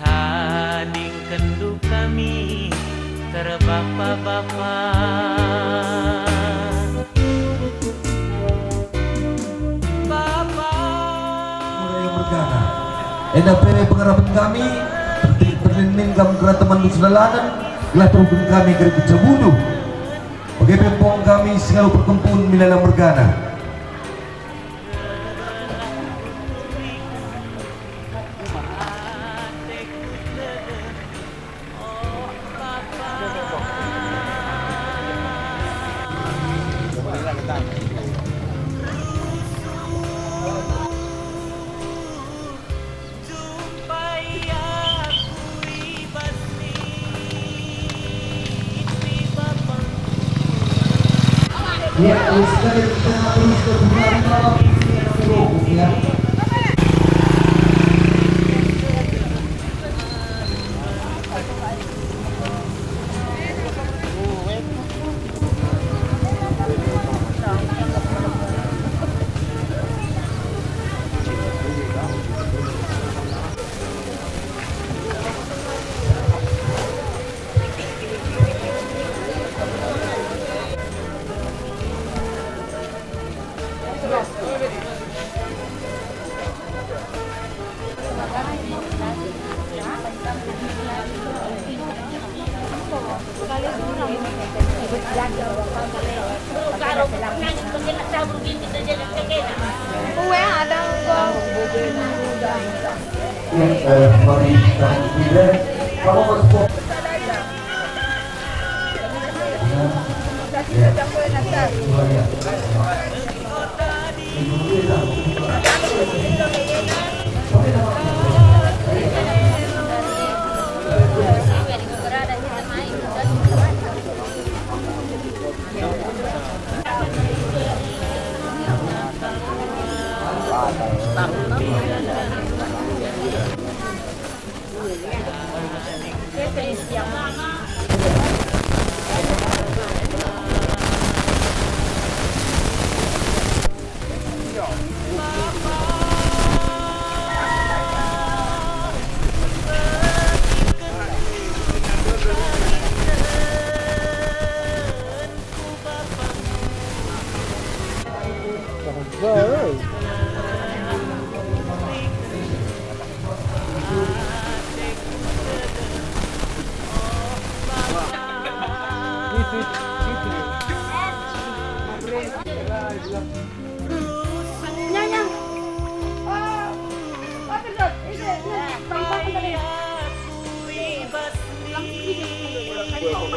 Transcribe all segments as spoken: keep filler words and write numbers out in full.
Tadingkenndu kami terbapa-bapa. Bapa. Mergana. Enda pe pengarapen kami, perti-, perlindin kam kerata mandu sedalanen, gelah terukun kami kerja bundu. Bage pe pong kami si ngalo perkempun milala mergana. Ya, sekali kita terus ke Bupati Malang, ya. Kue ada. Ya, eh, mari kita tidak. Kamu masuk.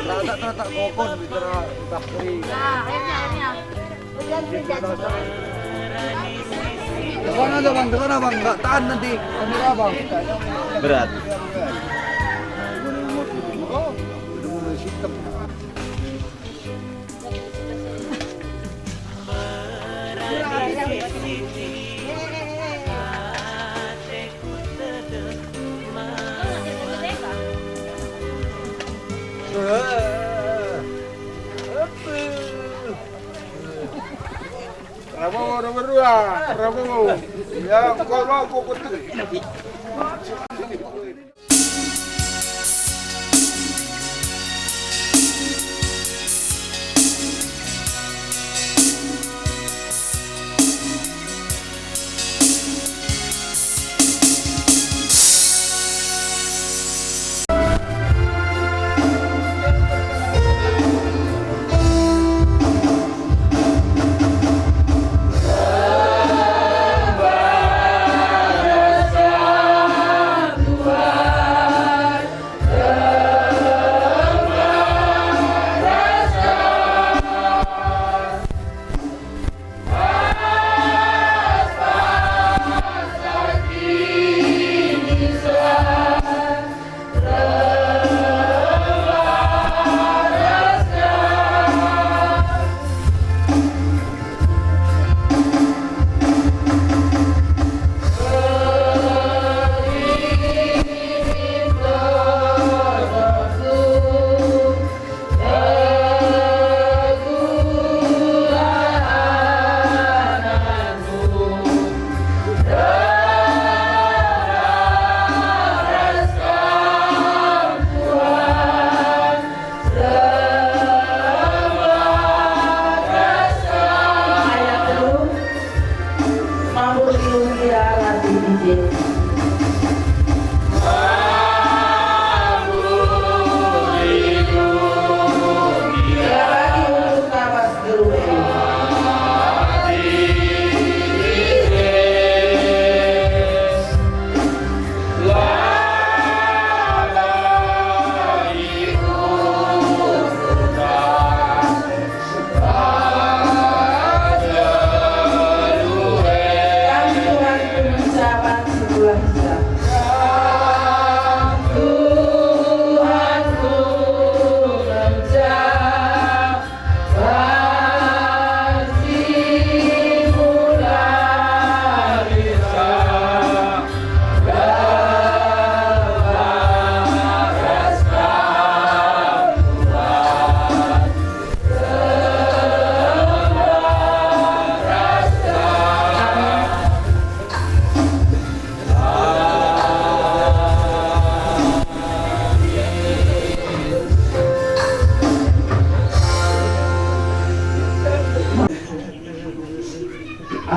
Nah, tak, tak, tak, kokon, bicara tak kering. Nah, akhirnya, akhirnya. Hujan, hujan. Tekan aja, Bang, tekan, Abang. Nggak tahan nanti kamera, Bang. Berat. Oh, udah mulai hitam. Prabowo nomor dua, Prabowo. Ya, engkau mau pokok.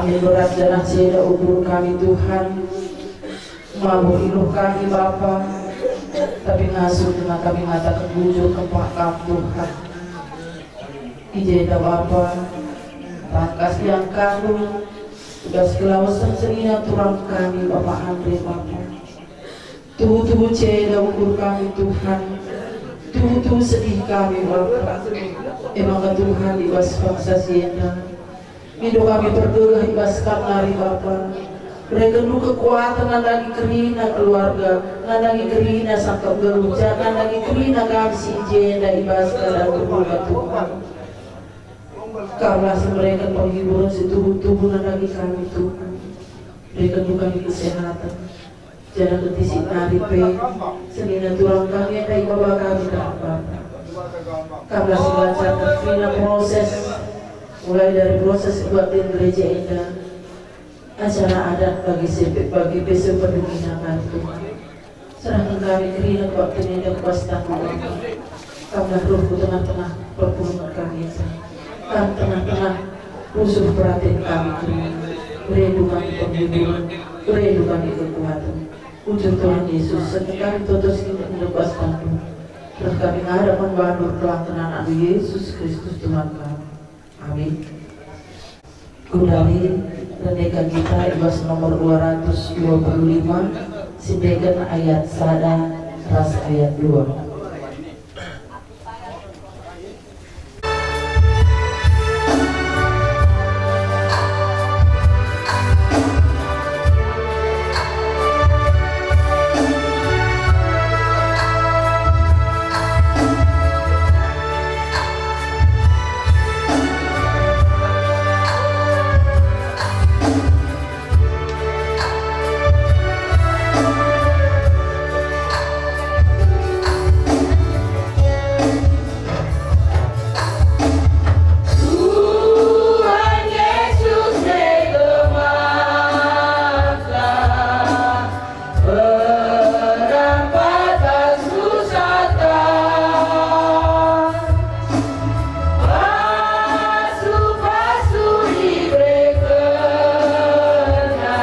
Berat janah ceda ukur kami, Tuhan. Mabur iluh kami, Bapa, tapi ngasup denga kami ngataken bujur kempak Kam, Tuhan. I jenda, Bapa, tangkas iangkandu, tugas kelawesen senina turang kami, Bapa Andre, Bapa. Tuhu-tuhu ceda ukur kami, Tuhan. Tuhu-tuhu sedih kami, Bapa. E maka, Tuhan, i bas paksa si enda, mindo kami pergegeh i bas Kam nari, Bapa. BerekenNdu kekuaten nandangi kerina keluarga, nandangi kerina sangkep geluh, janah nandangi kerina kami si i jenda i bas keadaan berduka, Tuhan. Kamlah si mereken penghiburen si tuhu-tuhu nandangi kami, Tuhan. BerekenNdu kami kesehatan. Janah kentisik nari pe, senina turang kami enda ibaba kami, Tuhan Bapa. Kamlah si ngelacarken kerina proses, mulai dari proses kebaktin gereja enda, acara adat bagi sepe-, bagi pe si mpendungina kami, Tuhan. Serahken kami kerina kebaktin enda ku bas tangan. Kamlah ruh ku tengah-tengah perpulungen kami enda. Kam tengah-tengah pusuh peraten kami kerina. Berendu kami penghiburen, berendu kami kekuaten. Bujur Tuhan Yesus, seh kami toto si enda ku bas tandu. Reh kami ngadap man bandu erkelangken AnakNdu Yesus Kristus Tuhan kami. Amin. Kudari rendekan kita i bas nomor dua ratus dua puluh lima, siendeken ayat sada ras ayat dua. Tuhan Yesus, dai gemarta, berapa susah ta, pasu-pasu iberekenNa.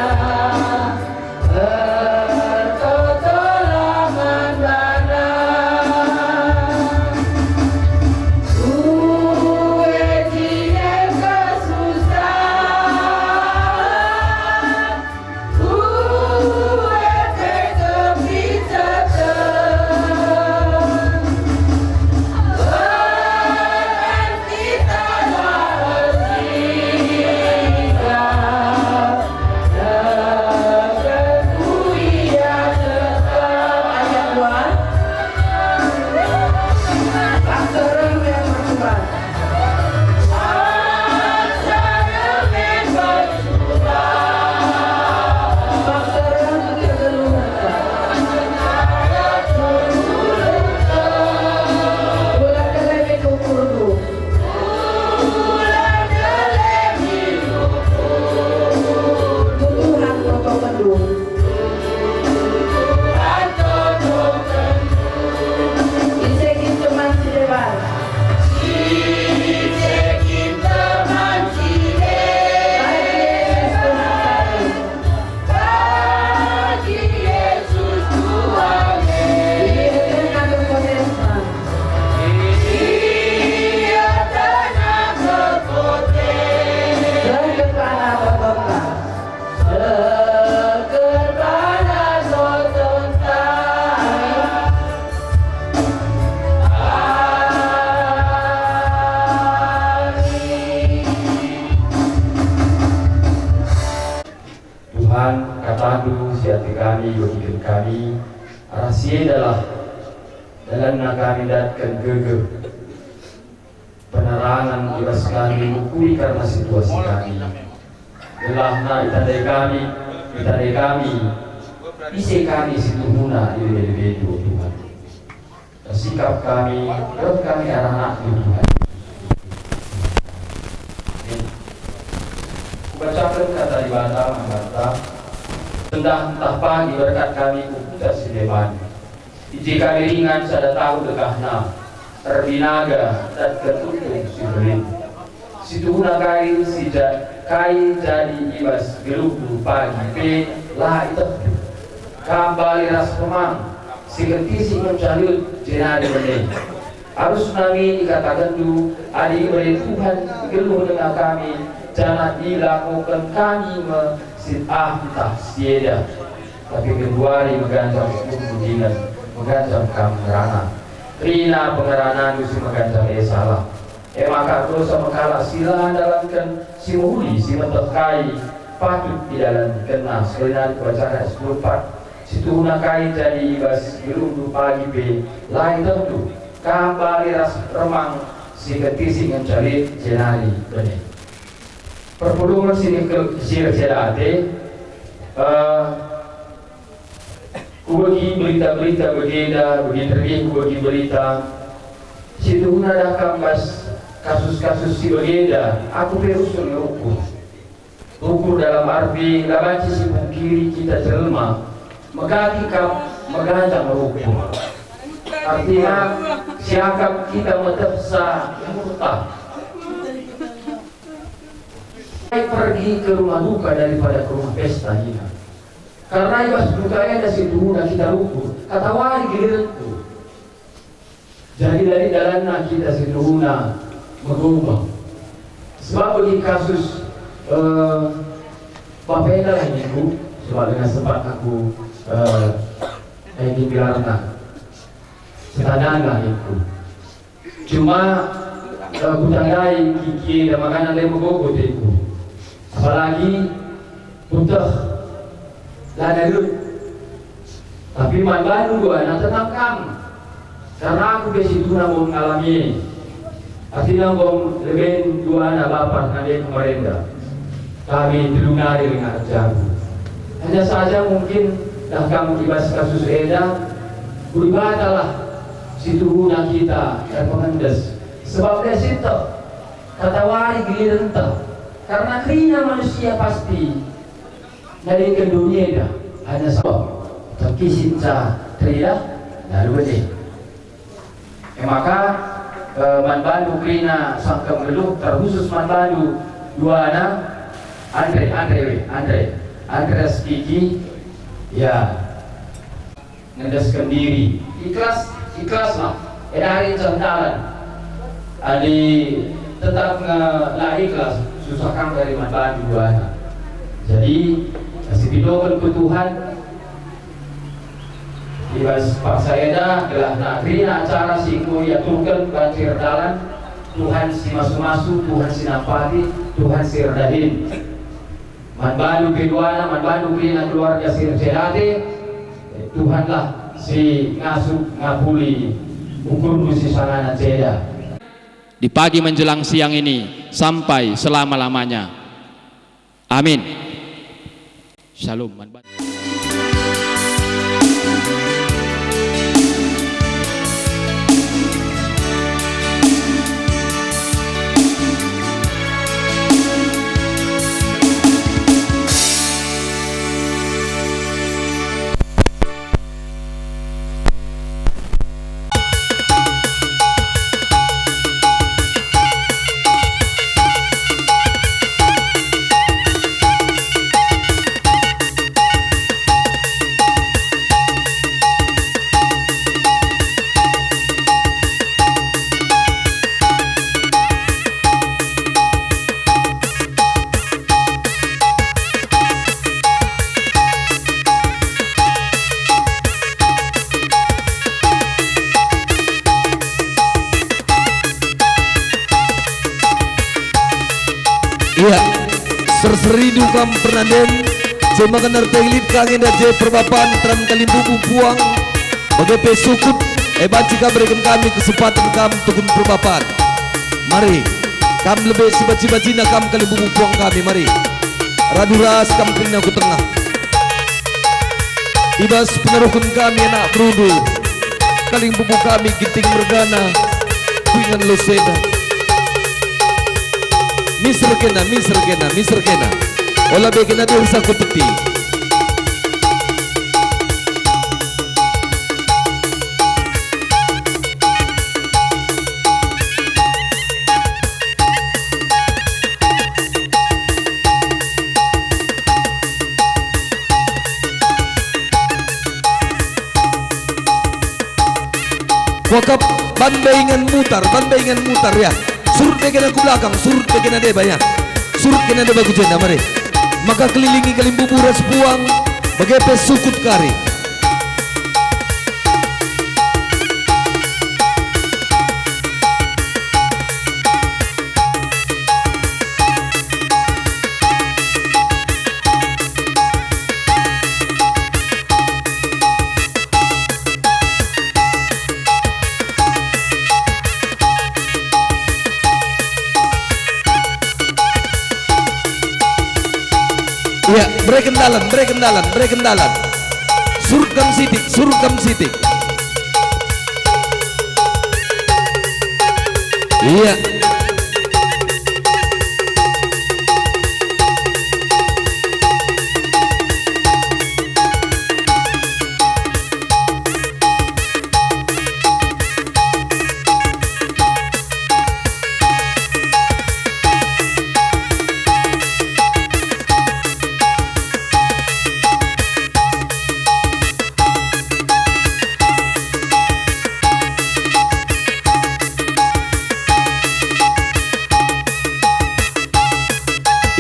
Ertotolah man baNa. Ue jine kesusahen, ue pe kepiceten. Berarti tanda ersikap. Ayat dua. Paksa reh me percuban. Paksa reh me percuban. Paksa reh me percuban. Bulat kele me ukurku. Tuhan totokenndu. Ise kin teman si deban? Ise kin teman si deban? Bagi Yesus Tuhan kami. Bagi Yesus Tuhan. Ia tenang berkotesma. Ia tenang berkotesma. Seh kepala berkota. Seh kepala berkota. Amin. Tuhan, kataNdu si ate kami ibegiken kami, arah si endalah dalanna kami ndatken gegeh, penerangen i bas kami mengukuri kerna situasi kami. Gelahna itandai kami, itandai kami, ise kami si tuhuna i lebe-lebeNdu, o Tuhan. Ersikap kami, reh kami arah AnakNdu, Tuhan. Amin. Kubacaken Kata Dibata man banta, sendah ntah pagi berkat kami ku kuta si deban. I je kami ringan sada tahun dekahna, erbinaga datken untung si mbelin. Si tuhuna kail si ja-, Kai jadi i bas geluhndu pagi pe la ietehndu. Kam bali ras remang, si kentisik ngenca lit jenari bene. Arusna nge ikatakenndu, adi ibere Tuhan geluh denga kami, janah ilakoken kami me si ah ntah si enda. Tapi genduari meganjang ukurmu dingen meganjang kam ngerana. Kerina pengeranandu si meganjang e salah. E maka erdosa me kalak si la ndalanken si mehuli si meteh kai patut idalankenna. Sekali nari kubacaken ayat sepuluh empat, situhuna kai jadi i bas geluhndu pagi pe la ietehndu. Kam bali ras remang si kentisik ngenca lit jenari bene. Perpulungen si ke-, si erceda ate, eh, kubegi berita-berita bagenda, begi terlih kubegi berita. Situhuna dah kam bas kasus-kasus si bagenda, aku pe rusur nge ukur. Ukur dalam arti la banci sipungkiri kita jelma, megati kap meganjang ukur. Artina, siakap kita metehsa murtah. Pergi ke rumah duka daripada ke rumah pesta, nina. Karena i bas duka enda situhuna kita rukur, katawari gilirenku. Jadi dari dalanna kita situhuna megombang. Sebab bagi kasus, eh, Bapeda lah ningku, sebab dengan sempat aku, eh, eh, digelarna. Setadana ningku. Cuma, eh, kutandai kiki enda makanan le megogo teku. Apalagi kuteh lana lut. Tapi man bandu duana tetap kam. Karena aku pe situhuna enggo ngalami e. Artina enggo leben duana bapa nande pemerenda. Kami telu nari ringan jabu. Hanya saja mungkin dah kam i bas kasus enda, Dibatalah situhuna kita erpengendes. Sebab la sieteh, katawari gilirenta. Karena kerina manusia pasti nalingken doni enda, hanya sabap terkisinca teridah lalu bene. E maka, eh, man bandu kerina sangkep nggeluh, terkhusus man bandu duana, Andre, Andre we, Andre, Andre ras Kiki, ya, ngendesken diri, ikhlas, ikhlaslah, e dari dalan. Adi tetap nge la ikhlas, susah kam dari man bandu duana. Jadi, sipidoken ku Tuhan, i bas paksa enda, gelah kerina acara si enggo iaturken banci erdalan, Tuhan si masu-masu, Tuhan si nampati, Tuhan si erdahin. Man bandu pe duana, man bandu kerina keluarga si erceda ate, Tuhanlah si ngasup ngapuli ukurndu si sangana ceda. Di pagi menjelang siang ini sampai selama-lamanya. Amin. Shalom. Ia, serseri dukam pernanden, jemakan erteh lit kang enda je perbapan teram kalimbubu puang, bage pe sukut, e banci kam bereken kami kesempatan kam tukun perbapan. Mari, kam lebe sibaci-bacina kam kalimbubu puang kami, mari. Radu ras kam kerina ku tengah. I bas peneruhken kami anak berundu, kalimbubu kami Ginting mergana, ku ingan Losena. Miser kena, miser kena, miser kena. Ola be kena dersa ku teti. Ban ingan mutar, ban ingan mutar, ya. Surut be kena ku belakang, surut be kena deba, ya. Surut kena deba ku jenda, mari. Maka kelilingi kalimbubu ras puang, bage pe sukut kari. Iya, bereken dalan, bereken dalan, bereken dalan. Surut kam sitik, surut kam sitik. Iya.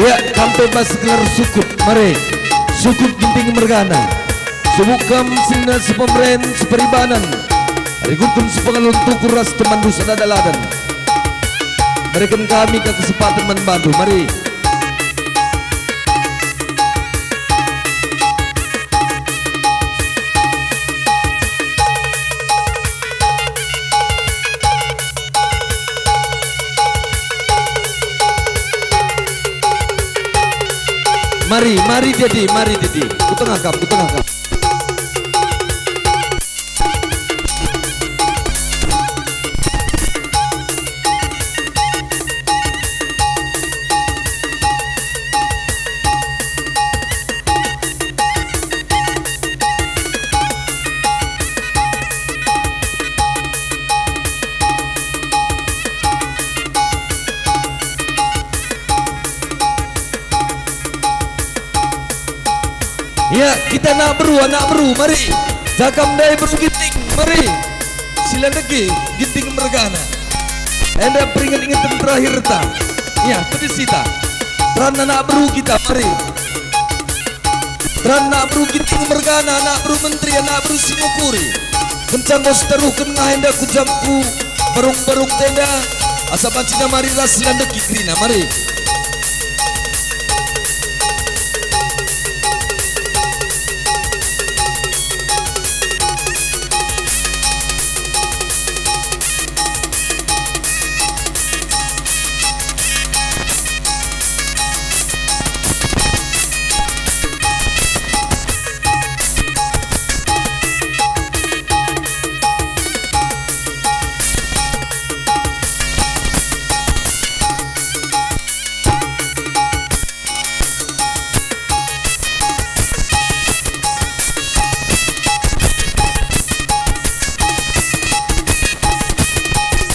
Ya, kam pe bas gelar sukut, mari. Sukut Ginting mergana. Subuk kam senina sipemeren, siperibanan. Rikutken sipengalun tukur ras temanndu sada dalan. Bereken kami ka kesempaten man bandu, mari. Mari, mari jadi, mari jadi. Ku tengah kam, ku tengah kam. Ya, kita anak beru, anak beru, mari. Jakam ndai beru Ginting, mari. Sila negi Ginting mergana. Enda peringet-ingeten terakhir ta. Ya, jadi sita. Peran anak beru kita, mari. Peran anak beru Ginting mergana, anak beru menteri, anak beru Singokuri. Kenca enggo sitaruhken ngah enda ku jamku, barung-barung tenda, asa bancina mari ras sila ndegi kerina, mari.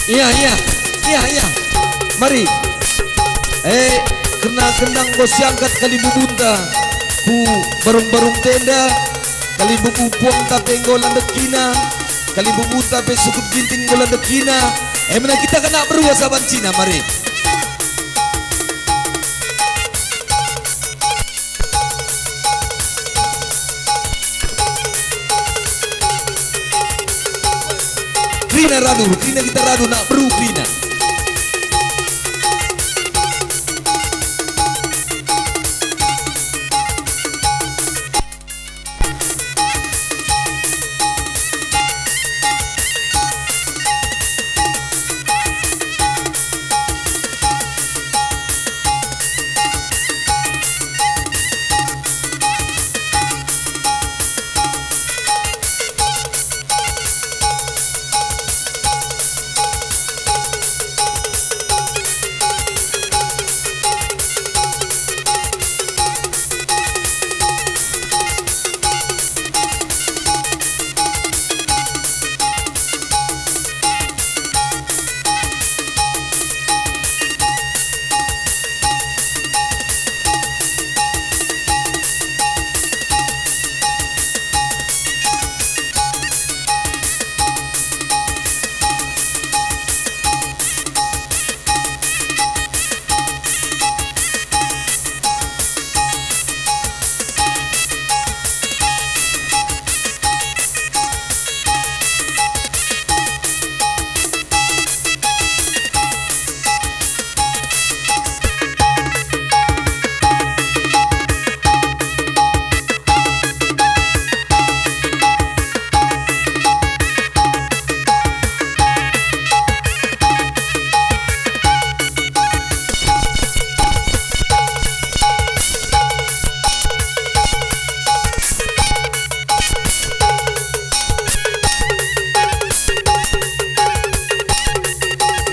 Iya, iya. Iya, iya. Mari. Eh, kerna, kerna enggo siangkat kalimbubunta ku barung-barung tenda, kalimbubu puangta pe enggo landekina, kalimbubunta pe sukut Ginting enggo landekina. Eh, menang kita kena berua saban cina, mari. Kerina radu, kerina kita radu, anak beru kerina.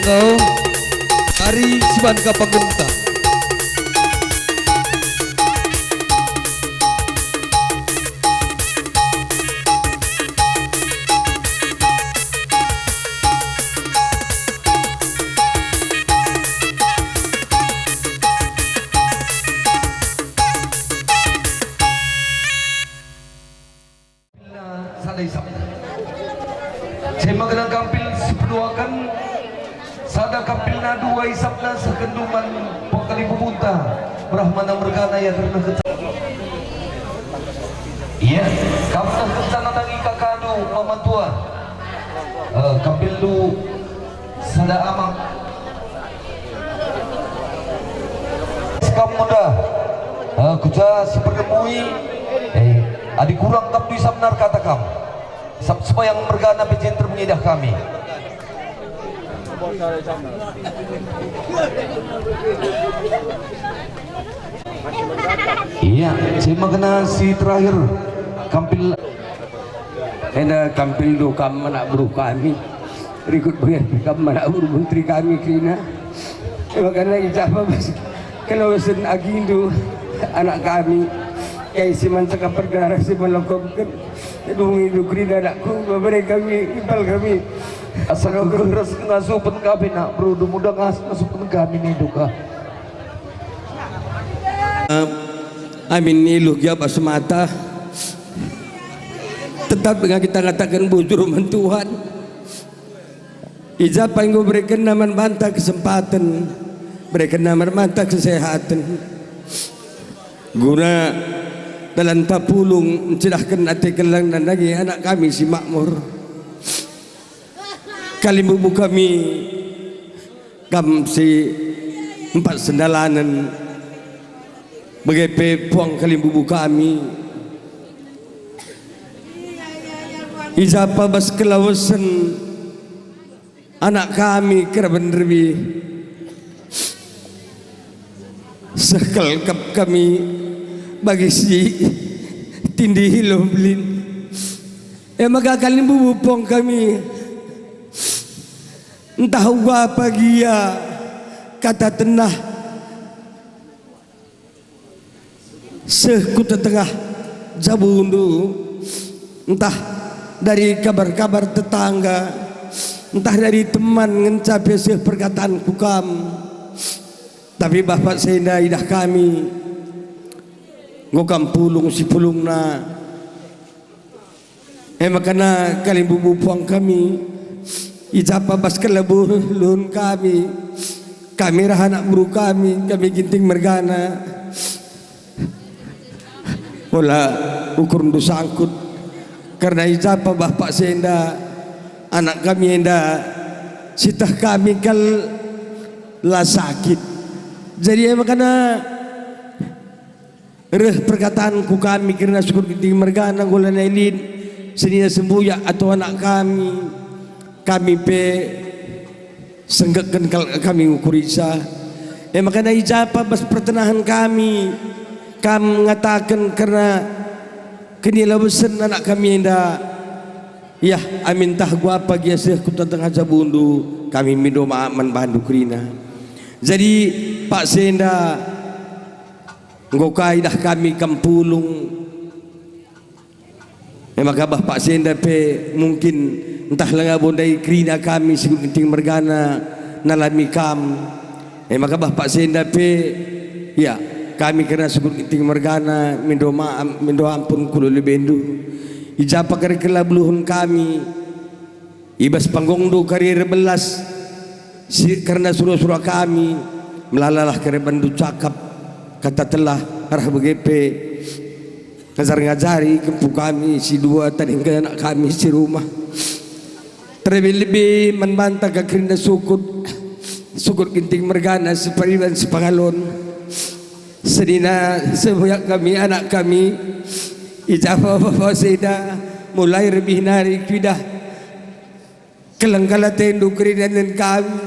Kau, mari siban ka pangenta. Sada isap. Cema kena kampil si peduaken, sada kampilna dua isapna seh kenduman pengkali bubunta, berah mana mergana ia kerna kenca. Iya, kam seh kenca nandangi kakadu mama tua. Eh, kampilndu sada amak. Kam muda, eh, kuja si perdemui, eh, adi kurang kam duisa benar kata kam. Sab sembayang mergana pe jenter mengidah kami. Iya, cema kena si terakhir kampil. Enda kampilndu kam anak beru kami. Rikut bage kam anak beru menteri kami kerina. Makana i ja bas kelawesen agindu anak kami. Kai si man cakap perkara si man lokopken. Dungi du kerina anakku, babare kami, impal kami. Asa kegeres ngasupen kami nak beru, mudah ngas-, ngasupen kami nindu ka. Amin iluh gia bas mata. Tetap denga kita ngataken bujur man Tuhan. I ja pe enggo berekenNa man banta kesempaten, berekenNa man banta kesehaten. Guna dalan tapulung ncidahken ate keleng nandangi anak kami si makmur. Kalimbubu kami, kam si empat sendalanen, bage pe puang kalimbubu kami. I ja pe bas kelawesen anak kami keraben rebi. Seh kal kap kami bagi si tindi hilo mbelin. E maka kalimbubu puang kami, ntah uga pagi ia kata tenah seh ku tengah jabundu, ntah dari kabar-kabar tetangga, ntah dari teman ngenca pe seh perkataan ku kam. Tapi Bapa si enda idah kami, enggo kam pulung si pulungna. E makana kalimbubu puang kami, i ja pe bas kelebuh luhun kami, kami reh anak beru kami, kami Ginting mergana. Ola ukurndu sangkut, kerna i ja pe Bapa si enda, anak kami enda, sieteh kami kal la sakit. Jadi e makana reh perkataan ku kami kerna Sukut Ginting mergana, enggo lanai lit senina sembuyak atau anak kami, kami pe senggetken kal kami ngukurisa. E makana i ja pe bas pertenahen kami, kam ngataken kerna kenilawesen anak kami enda. Yah, amin ntah uga pagi ia seh ku tengah-tengah jabundu, kami mindo maaf man bandu kerina. Jadi, Pak si enda, enggo ka idah kami kam pulung. E maka Bapa si enda pe mungkin ntah langa bo ndai kerina kami Sukut Ginting mergana nalami kam. E maka Bapa si enda pe, ya, kami kerna Sukut Ginting mergana mindo maaf, mindo ampun ku lebendu. I ja pe kari kelabuhen kami, i bas panggungndu kari erbelas, si kerna sura-sura kami, melalalah kari bandu cakap, kata telah, arah bage pe ngajar-ngajari kempu kami si dua, tadingken anak kami si rumah. Terlebih-lebih man banta ka kerina Sukut, Sukut Ginting mergana, separiban sepangalon. Senina sembuyak kami, anak kami, i ja pe Bapa si enda, mulai rebi nari kuidah keleng kal atendu kerina nen kami.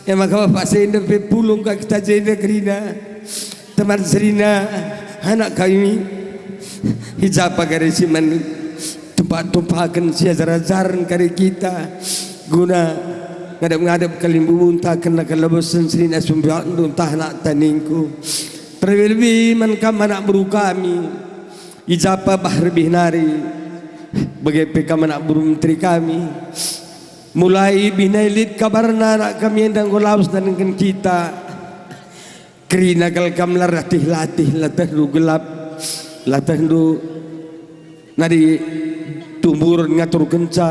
E maka Bapa si enda pe pulung ka kita jenda kerina. Teman senina, anak kami, i ja pe kari si man tumpah-tumpahen si ajar-ajaren kari kita guna Ngadep-ngadep kalimbubunta kerna kelebesen senina sumbiakndu ntah anak taningku. Terlebih-lebih man kam anak beru kami, i japa bah lebih nari, bage pe kam anak beru menteri kami. Mulai bih nai lit kabarna anak kami enda enggo lawes ndanken kita. Kerina kal kam la latih-latih, la tehndu gelap, la tehndu nari tumburen ngaturkenca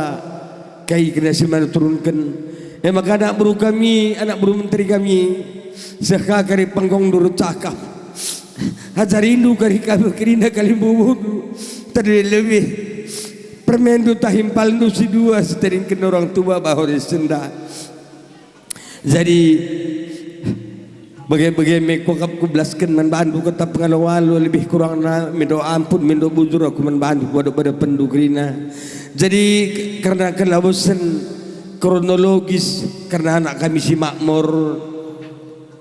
kai kerina si man turunken. E maka anak beru kami, anak beru menteri kami, seh ka kari penggongndu ercakap. Ajarindu kari kami kerina kalimbubundu, terlebih-lebih permenndu tah impalndu si dua si tadingken orang tua bahori senda. Jadi, bage-bage me kuakap kubelasken man bandu kata pengalo-alo, lebih kurangna mindo ampun, mindo bujur aku man bandu kuadep-adepenndu kerina. Jadi, kerna kelawesen kronologis, kerna anak kami si makmur,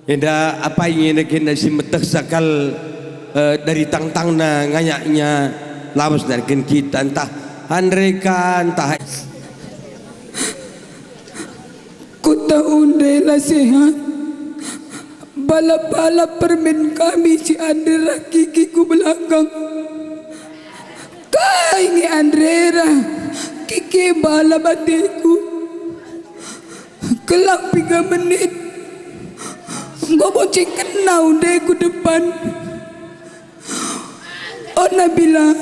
enda apai nge kena si meteh sakal, eh, dari tangtangna nganyaknya lawes nariken kita, ntah Andre ka, ntah Kuta unde la sehat. Balap-balap permen kami si Andre ras Kiki ku belakang. Kai nge Andre ras Kiki balap ateku. Kelang piga menit. Enggo bocengkenna unde ku depan. O Nabila,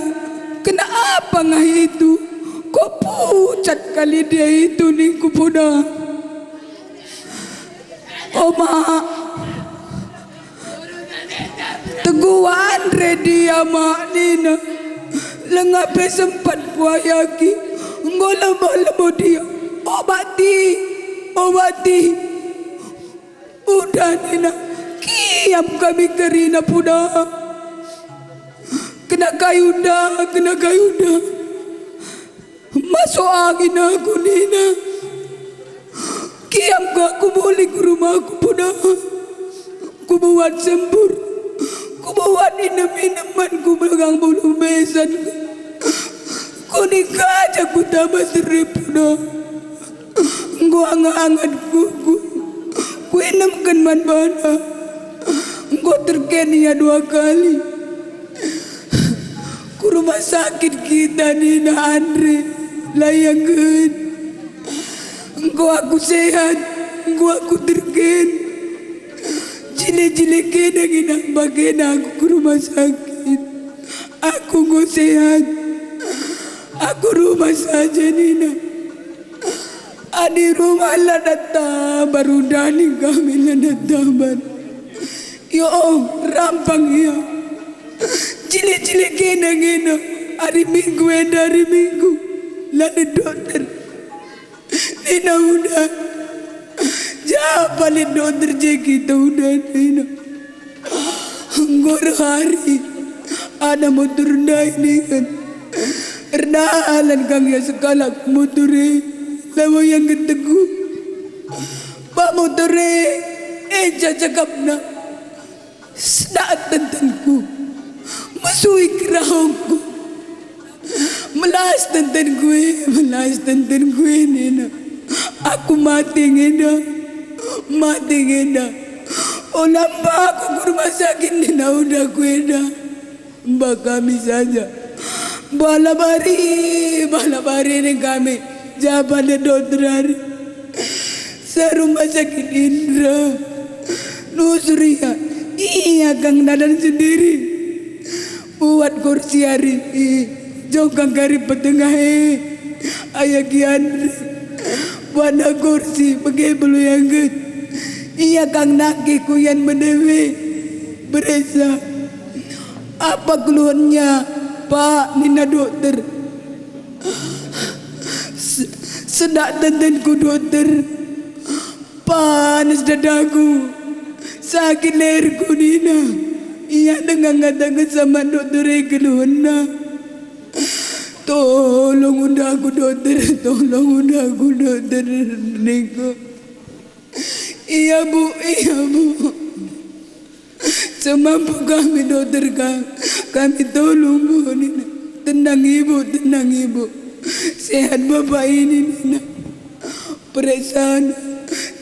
kenapa ngahi itu? Kok pucat kali dia itu ningku poda. O Mak, teguh Andre dia Mak nina. Langa pe sempat kuayaki, enggo labo-labo dia. Obati, obati. Udah nina, kiam kami kerina puda. Kena kayu da, kena kayu da. Masuk angin aku nina. Kiam ka aku buli ku rumahku puda. Kubuat sempur. Kubuat inem-inemen ku belgang bulu besan. Kuning kaja kutaba seri puda. Enggo anget-anget kuku, kuinemken man bana. Enggo terken ia dua kali. Ku rumah sakit kita nina Andre, la ianggen. Enggo aku sehat, enggo aku terken. Jile-jile kena nina bagena aku ku rumah sakit. Aku enggo sehat. Aku rumah saja nina. Adi rumah la databar, udani kami la databar. Ya Allah, rampang ia. Jile-jile kena ngena. Hari Minggu enda, hari Minggu. La lit dokter. Nina udah. Japa lit dokter je kita udah nina. Enggo erhari, ada motor ndai ningen. Erdalan kang ia sekalak motor e, labo ia nggeteku. Bah motor e, e cakapna. Sedak tentenku, mesui kerahungku. Melas tentenku e, melas tentenku e, nina. Aku mate ngenda, mate ngenda. Ola mba aku ku rumah sakit nina udah ku enda. Mba kami saja. Balap ari, balap ari nina kami. Japa lit dokter ari. Sa rumah sakit Indra. Nusur ia, ia kang dalan sendiri. Buat kursi ari, jongkang kari petengah e. Aya kian, buatna kursi, bage belu iangget. Ia kang nangkih kuyan medewe. Beresa. Apa keluhannya, Pak? Nina dokter. Se-, sedak tentenku, dokter. Panas dadaku. Sakit leherku, nina. Ia denga ngataken sama dokter e keluhenna. Tolong udah aku, dokter. Tolong udah aku, dokter. Ningku. Iya, Bu. Iya, Bu. Semampu kami, dokter, ka-, kami tolong, Bu, nina. Tenang, Ibu, tenang, Ibu. Sehat Bapak ini, nina. Periksa,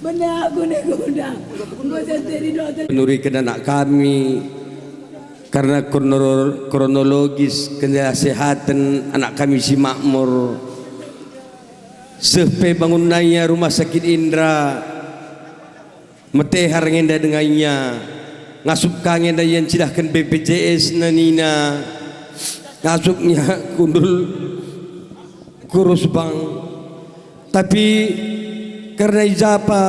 Benar aku ni kuda. Enggo senteri dokter. Penuriken anak kami, karena kronor-, kronologis kesehaten anak kami si makmur. Seh pe bangunna ia Rumah Sakit Indra, metehar nge enda denga ia, ngasup ka nge enda ia ncidahken B P J S nina, ngasup ia kundul kurus bang. Tapi kerna i japa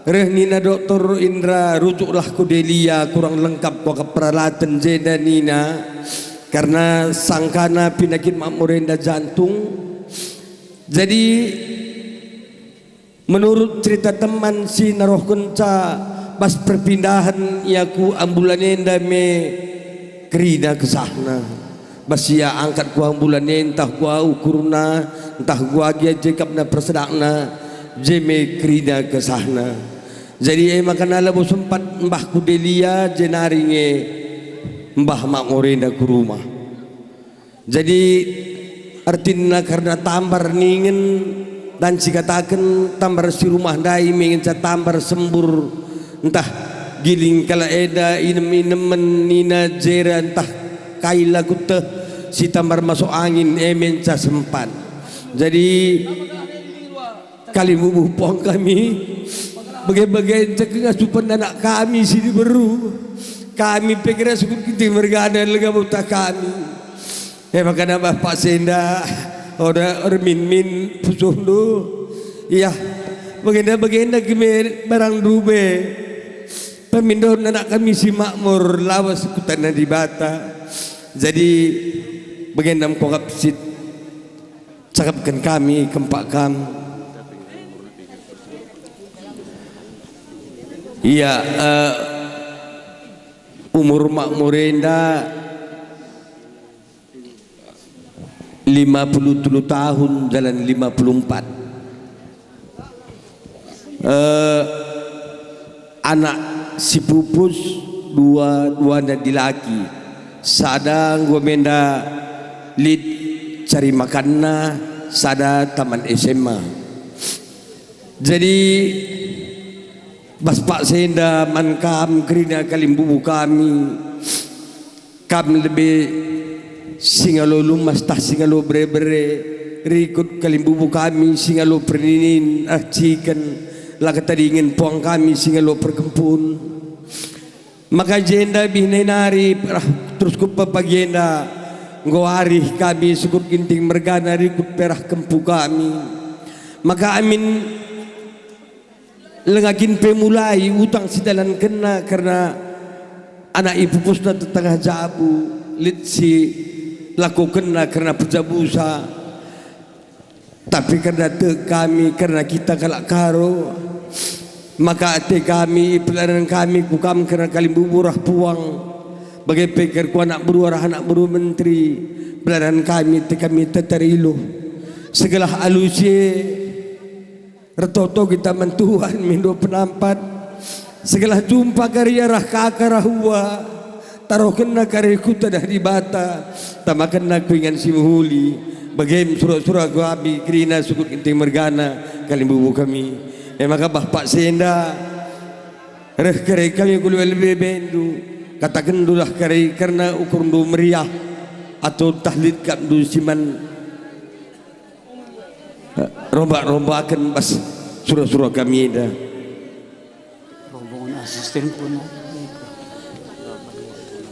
reh nina dokter Indra, rujuklah ku Delia, kurang lengkap kuakap peralatan jenda nina, karna sangkana pinakit makmur enda jantung. Jadi, menurut cerita teman si narohkenca bas perpindahan ia ku ambulan enda me kerina kesahna. Bas ia angkat ku ambulan e, ntah kuga ukurna, ntah kuga gia jekapna persedakna, je me kerina kesahna. Jadi e maka labo sempat mbah ku Delia, jenari nge mbah makmur enda ku rumah. Jadi, ertina kerna tambar ningen, dan sikataken tambar si rumah ndai me ngenca tambar sembur, ntah giling kalak enda inem-inemen nina jera ntah kai la kueteh si tambar masuk angin e me ngenca sempat. Jadi, kalimbubu puang kami, bage-bage nca kengasupen anak kami si diberu. Kami pe kena sukut Ginting mergana langa bota kami. E maka nambah paksa enda, oda ermin-min pusuhndu. Iya, bagenda-bagenda keme barang ndube. Pemindon anak kami si makmur lawas ku taneh Dibata. Jadi, bagenda mekongkap sit. Cakapken kami kempak kam. Iya, eh, umur makmur enda lima puluh telu tahun, jalan lima puluh empat. Eh, anak si pupus dua, duana dilaki. Sada enggo menda lit cari makanna, sada taman S M A. Jadi, bas paksa enda man kam kerina kalimbubu kami. Kam lebe singalo lumas tah singalo bere-bere, rikut kalimbubu kami singalo perninin, ah, ciken, la ketadingen puang kami singalo perkempun. Maka jenda bih nai nari rah terus kupa pagi enda, enggo arih kami sukut Ginting mergana rikut perah kempu kami. Maka amin Lenga kin pe mulai utang si dalankenna kerna anak ipupusna tetangah jabu, lit si lakokenna kerna pejabusa. Tapi kerna tek kami, kerna kita kalak Karo, maka ate kami, ipelanan kami ku kam kerna kalimbubu rah puang, bage pe kerku anak beru arah anak beru menteri, pelanan kami, ate kami tetariluh. Segelah alu si e, Ertoto kita man Tuhan mindo penampat. Segelah jumpa kari arah kaka rah ua, tarohkenna kari ku taneh Dibata, tamakenna ku ingan si mehuli. Bagem sura-sura kami kerina sukut Ginting mergana kalimbubu kami. E maka bah paksa enda, reh kari kami ku lebe-lebendu, katakendulah kari kerna ukurndu meriah, atau tah lit kapndu si man Romba-rombaken bas sura-sura kami enda. Rombongan asisten pun.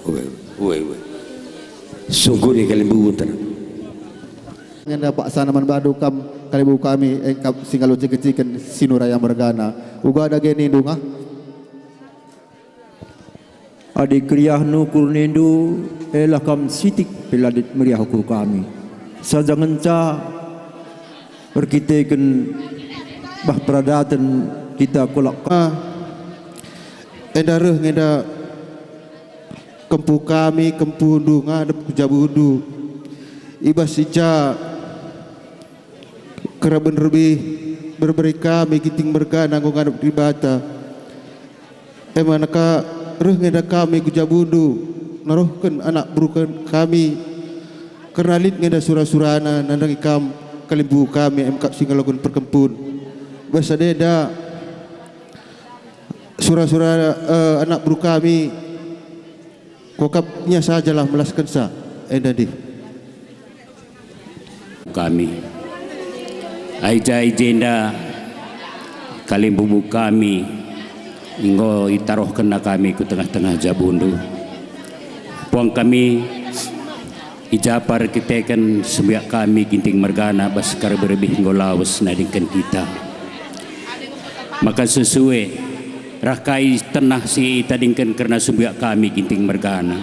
Uwe, uwe, uwe. Sungkuni kalimbubu tenang. Ngenda paksana man bandu kam kalimbubu kami engkap singalo ciken-ciken sinuraya mergana. Uga dage nindu ngah. Adi keriahndu ukur nindu, elah kam sitik pe la lit meriah ukur kami. Saja ngenca erkiteken bah peradaten kita kolak ka. Ah, enda reh ngenda Kempu kami, kempundu ngadep ku jabundu. I bas i ja keraben rebih berberi kami Ginting mergana enggo ngadep Dibata. E maka reh nge enda kami ku jabundu, narohken anak beru kami, kerna lit nge enda sura-surana nandangi kam kalimbubu kami, emkap si ngaloken perkempun. Bas sada enda sura-sura, eh, anak beru kami, kuakap ia sajalah melaskensa enda ndih. Kami. Ai ja i jenda kalimbubu kami enggo itarohkenna kami ku tengah-tengah jabundu. Puang kami, i ja pe erkiteken sembiak kami Ginting mergana bas karaben rebih enggo lawes nadingken kita. Maka sesue rah kai tenah si itadingken kerna sembiak kami Ginting mergana.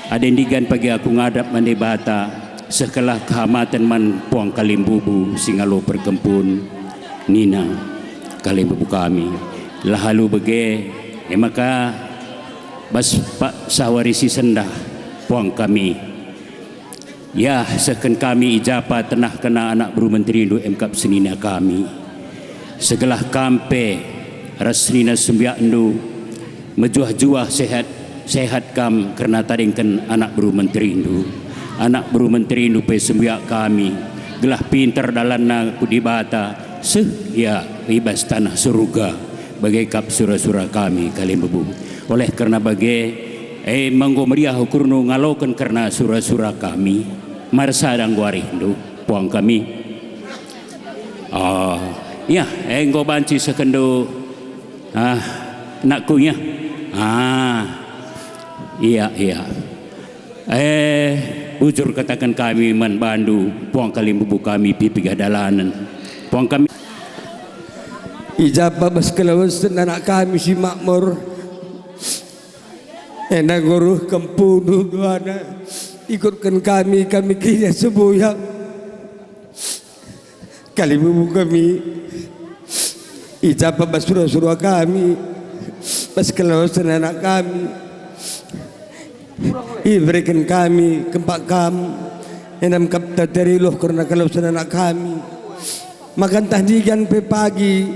Adi ndigan pagi aku ngadap man Dibata, sehkenlah kehamaten man puang kalimbubu si ngalo perkempun, nina kalimbubu kami. Lah alu bage, e maka bas pa-, sawari si sendah puang kami. Ya, sehken kami i ja pe tenahkenna anak beru menterindu emkap senina kami. Segelah kam pe ras senina sembiakndu mejuah-juah sehat, sehat kam kerna tadingken anak beru menterindu. Anak beru menterindu pe sembiak kami, gelah pinter dalanna ku Dibata, seh ia i bas taneh Surga, bage kap sura-sura kami kalimbubu. Oleh kerna bage, e maka enggo meriah ukurndu ngaloken kerna sura-sura kami. Marsada enggo arihndu, puang kami. Oh, ya, e enggo banci sehkenndu, ah, nakku, ya. Ah, iya, iya. Eh, bujur kataken kami man bandu, puang kalimbubu kami piga-piga dalanen. Puang kami. I ja pe bas kelawesen anak kami si makmur. Enda enggo reh kempundu duana, ikutken kami, kami kerina sembuyak. Kalimbubu kami, i ja pe bas sura-sura kami, bas kelawesen anak kami, ibereken kami kempak kam, enda emkap tateri luh kerna kelawesen anak kami. Maka ntah ndigan pe pagi,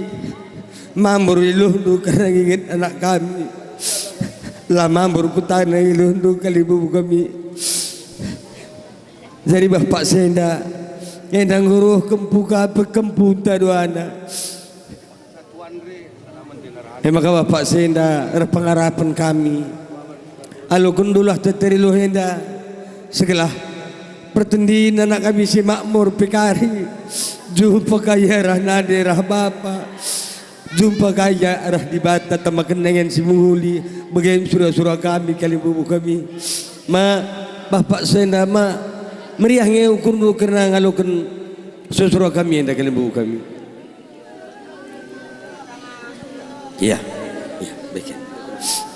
mambur iluhndu kerna nginget anak kami. La mambur kutana iluhndu kalimbubu kami. Jadi Bapak si enda, enda enggo reh kempu ka pe kempunta duana. E maka Bapak si enda erpengarapen kami. Alokenndulah teteri luh enda, segelah pertendin anak kami si makmur pe kari. Jumpa ka ia rah nande rah bapa. Jumpa ka ia rah Dibata tama kenangen si mehuli, bage sura-sura kami, kalimbubu kami. Ma, Bapak si enda ma, meriah nge ukurndu kerna ngaloken sura-sura kami enda, kalimbubu kami. Iya, iya, baik ya.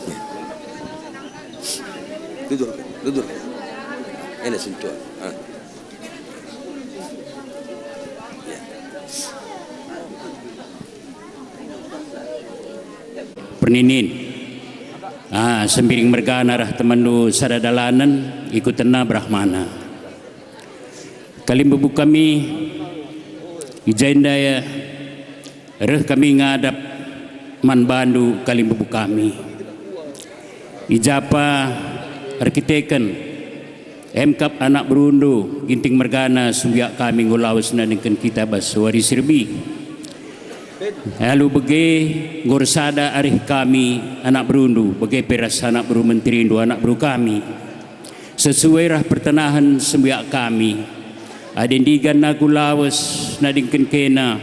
Iya. Duduk, duduk. Enak sentuh. Ah. Iya. Perninin. Ah, Sembiring mergana rah temanndu sada dalanen, ikutenna berahmana. Kalimbubu kami, i jenda ya, reh kami ngadap man bandu, kalimbubu kami. I ja pe erkiteken emkap anak berundu, Ginting mergana, sembiak kami enggo lawes nadingken kita bas wari si rebi. Alu bage, enggo ersada arih kami, anak berundu, bage pe ras anak beru menterindu, anak beru kami. Sesuai rah pertenahen sembiak kami, adi ndigan aku lawes nadingken kena,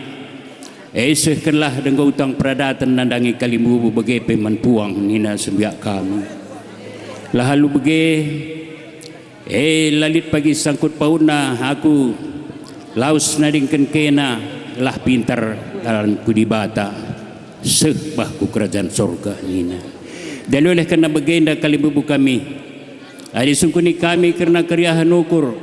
e sehkenlah denggo utang peradaten nandangi kalimbubu bage pe man puang, nina sembiak kami. Lah alu bage, e la lit pagi sangkut pautna aku lawes nadingken kena, lah pinter dalan ku Dibata, seh bah ku kerajaan sorga, nina. Jadi oleh kerna bagenda kalimbubu kami, adi sungkuni kami kerna keriahen ukur,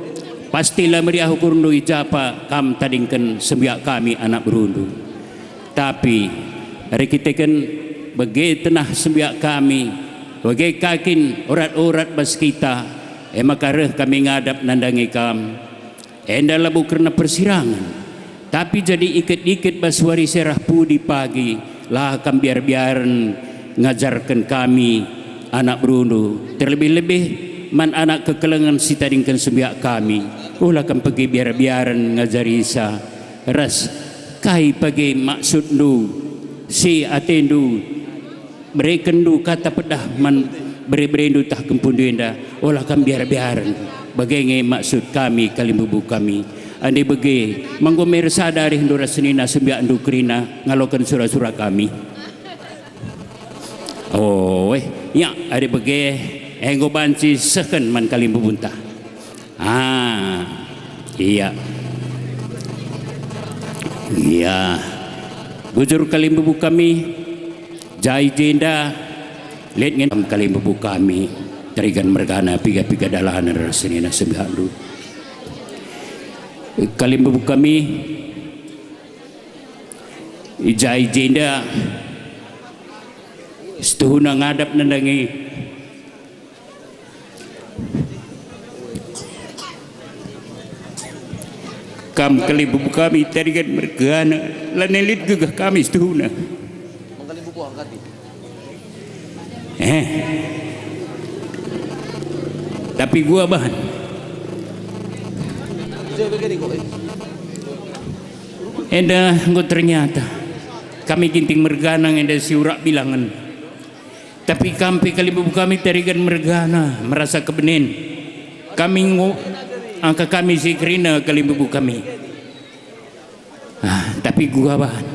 pasti la meriah ukurndu i ja pe kam tadingken sembiak kami anak berundu. Tapi erkiteken bage tenah sembiak kami, Bage ka kin orat-orat bas kita, e maka reh kami ngadap nandangi kam. Enda labo kerna persirangen, tapi jadi iket-iket bas wari si arah pudi pagi, la kam biar-biaren ngajarken kami anak berundu, terlebih-lebih man anak kekelengen si tadingken sembiak kami. Ola kam pagi biar-biaren ngajarisa, ras kai pagi maksudndu si atendu berekenndu kata pedah man bere-berendu tah kempundu enda, ola kam biar-biaren. Bage nge maksud kami, kalimbubu kami. Ande bage, ma enggo me ersada arihndu ras senina sembiakndu kerina ngaloken sura-sura kami? Oe, ya, ande bage, enggo banci sehken man kalimbubunta. Ah, iya. Iya. Bujur kalimbubu kami, jai jenda, lit ngen kalimbubu kami, Tarigan mergana piga-piga dalanen ras senina sembiakndu. Kalimbubu kami, jai jenda, setuhuna ngadap nandangi kam kalimbubu kami, Tarigan mergana, lanai lit gegeh kami setuhuna. Eh. Tapi gua bahan. Enda enggo ternyata kami Ginting mergana enda si urak bilangen. Tapi kam pe kalimbubu kami Tarigan mergana merasa kebenen. Kami ngo-, angka kami si kerina kalimbubu kami. Ah, tapi gua bahan.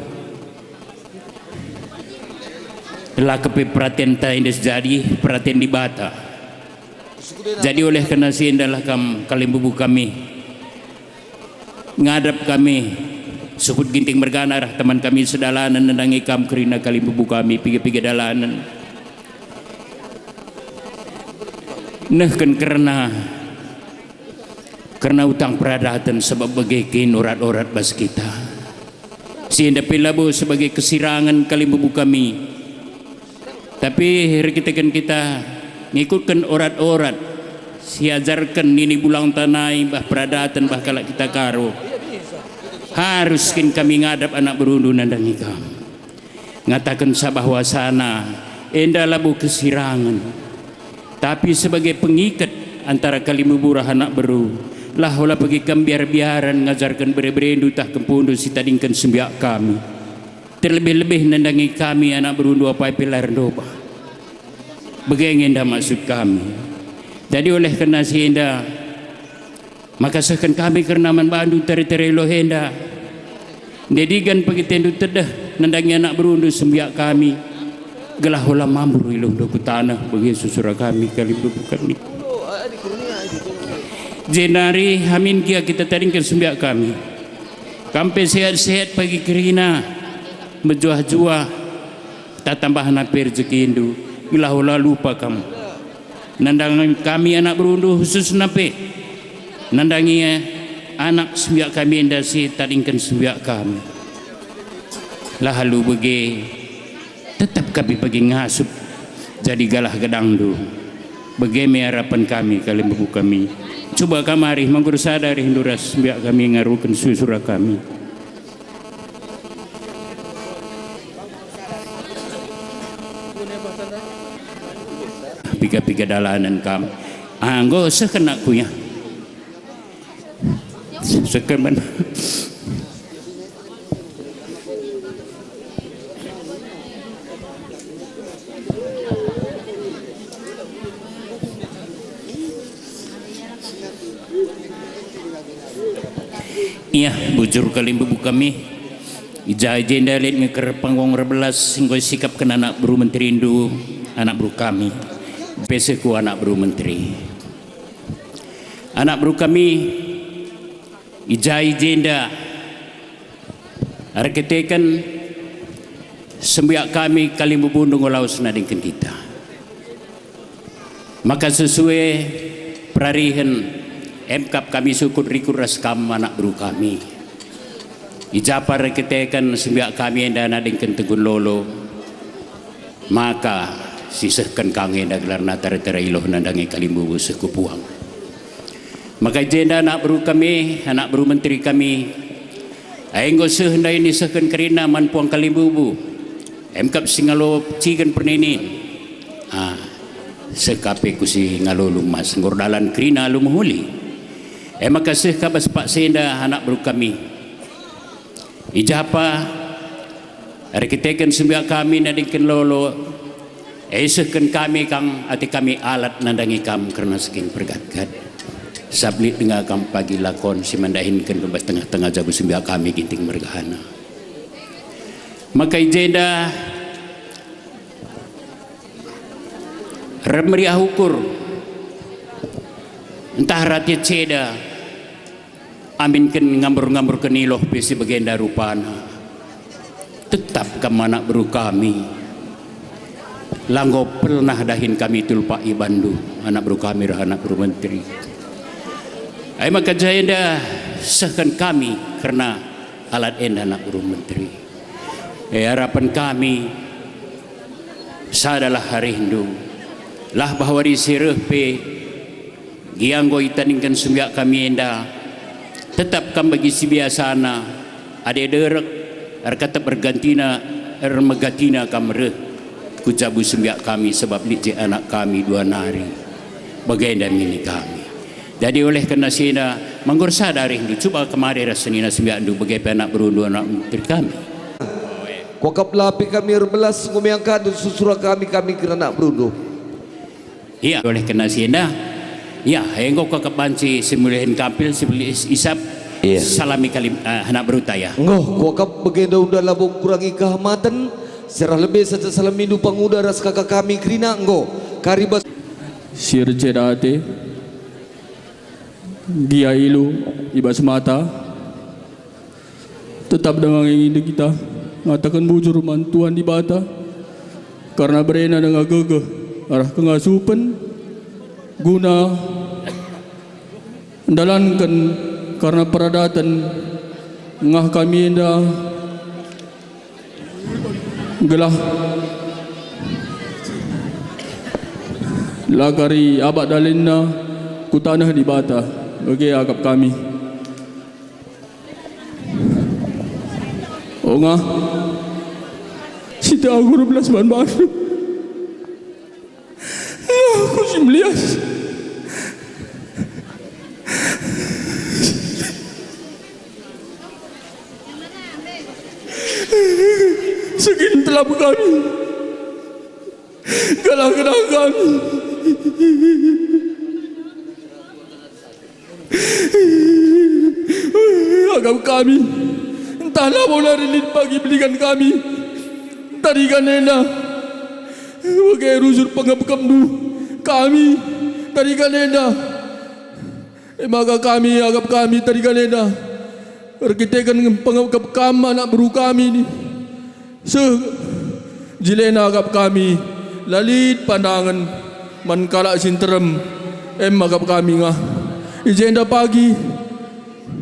La kepe peratenta enda sejadi, peraten Dibata. Jadi oleh kerna si endalah kam kalimbubu kami. Ngadap kami, sukut Ginting mergana arah teman kami sedalanen nandangi kam kerina kalimbubu kami piga-piga dalanen. Nehken kerna, kerna utang peradaten, sebab bage kin orat-orat bas kita. Si enda pe labo sebagai kesirangen kalimbubu kami. Tapi erkiteken kita ngikutken orat-orat si ajarken nini bulangta nai bah peradaten bah kalak kita Karo, harus kin kami ngadap anak berundu nandangi kam. Ngatakensa bahwasana enda labo kesirangen, tapi sebagai pengiket antara kalimbubu ras anak beru, lah ola pagi kam biar-biaren ngajarken bere-berendu tah kempundu si tadingken sembiak kami. Terlebih-lebih nandangi kami anak berundu apai pe la erndobah. Bage nge enda maksud kami. Jadi oleh kerna si enda, maka sehken kami kerna man bandu tare-tare Iloh enda. Ndedigan pegitendu tedeh nandangi anak berundu sembiak kami, gelah ola mambur Ilohndu ku taneh, bage sura kami kalimbubu kami. Jenari amin gia kita tadingken sembiak kami. Kam pe sehat-sehat pagi kerina, mejuah-juah, tatambahna pe rejekindu, gelah ola lupa kam. Nandangi kami anak berundu khususna pe nandangi anak sembiak kami enda si tadingken sembiak kami. Lah alu bage, tetap kami pagi ngasup jadi galah gedangndu. Bage me arapen kami kalimbubu kami. Cuba kam arih manggur sada arihndu ras sembiak kami ngaruken sura-sura kami. Piga-piga dalanen kam. Ah, enggo seh kena kuya. Seh kena. Iya, bujur kalimbubu kami. I ja-i jenda lit nge ker panggung erbelas enggo isikapken anak beru menterindu, anak beru kami. Pe seh ku anak beru menteri. Anak beru kami, i ja-i jenda erkiteken sembiak kami kalimbubundu enggo lawes nadingken kita. Maka sesue perarihen, emkap kami sukut rikut ras kam anak beru kami. I ja pe erkiteken sembiak kami enda nadingken tenggun lolo, maka Si sehken ka nge enda gelarna tare-tare iluh nandangi kalimbubu seh ku puang. Maka i jenda anak beru kami, anak beru menteri kami, ai enggo seh ndai nisehken kerina man puang kalimbubu, em kap si ngalo cigen perninin. Ah, seh ka pe ku si ngalo lumas, enggo erdalan kerina alu mehuli. E maka seh ka bas paksa enda anak beru kami. I japa, erkiteken sembiak kami nadingken lolo, isehken kami kang ate kami alat nandangi kam kerna si kin pergatgat. Sablit denga kam pagi lakon si mendahinken bas tengah-tengah jabu sembiak kami Ginting mergana. Maka i jenda rem meriah ukur, ntah rati ceda, aminken ngambur-ngamburken iluh pe si bagenda rupana. Tetap kam anak beru kami. La enggo pernah dahin kami tulpak i bandu, anak beru kami ras anak beru menteri. Ai maka jenda sehken kami kerna alat enda anak beru menteri. E, harapen kami, sadalah arihndu, lah bahwa wari si reh pe, gia enggo itandingken sembiak kami enda, tetap kam bagi si biasana, adi derek, erkatep ergantina, ermegantina kam reh ku jabu sembiak kami, sebab lit je anak kami dua nari. Bagenda nini kami. Jadi oleh kerna si enda, ma enggo ersada arihndu, cuba kemari ras senina sembiakndu, bage pe anak berundu, anak menteri kami. Kuakap la pe kami erbelas, enggo meangkandu susura kami, kami kerna anak berundu. Ia, oleh kerna si enda, ia, enggo kuakap banci si mulihin kampil, si mulihin isap, Ia. Salami kalim-, eh, anak beruta, ya. Enggo, kuakap bagenda unda labo kurangi kehamaten, serah lebe saja salamindu panguda ras kaka kami kerina, enggo, kari bas. Si erceda ate, gia iluh i bas mata, tetap denga nge nginda kita ngataken bujur man Tuhan Dibata, kerna berena denga gegeh arah kengasupen guna ndalanken kerna peradaten ngah kami enda, gelah la kari abak dalinna ku taneh Dibata, bage akap kami. O ngah, si teaku erbelas man bandu. Ngah, aku si melias. Segin telap kami. Galah-galah kami. Akap kami, ntah labo nari lit pagi beligan kami. Tarigan enda, bage rusur pengepkepndu kami, tarigan enda. E maka kami, akap kami, tarigan enda, erkiteken pengepkep kam anak beru kami ni. Seh, jilena akap kami, la lit pandangen man kalak si nterem, em akap kami ngah. I jenda pagi,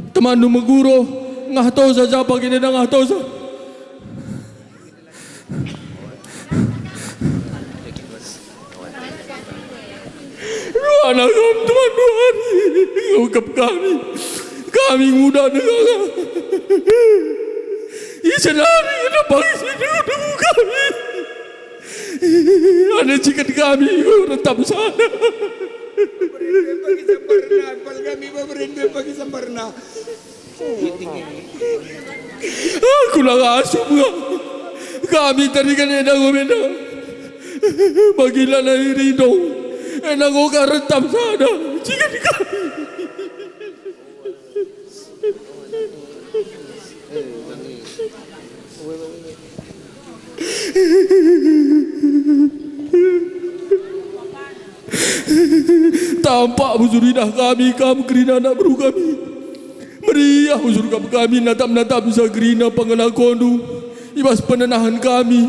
temanndu meguro, ngah tosa, japa kini enda ngah tosa. Ruana kam teman duari, ngukap kami. Kami nguda negara. Isenari kena pagi si dengu kami. Ane ciket kami, rentap sana. Pagi sambarna, pal kami beberin pagi sambarna. Aku la ngasup nga. Kami tarigan enda nggo menda. Bagila nari rindu. Enda nggo ka rentap sada. Ciga kami. Tampak bujur idah kami kam kerina anak beru kami. Meriah bujur kam kami natap-natap bisa kerina pangelakondu i bas penenahen kami.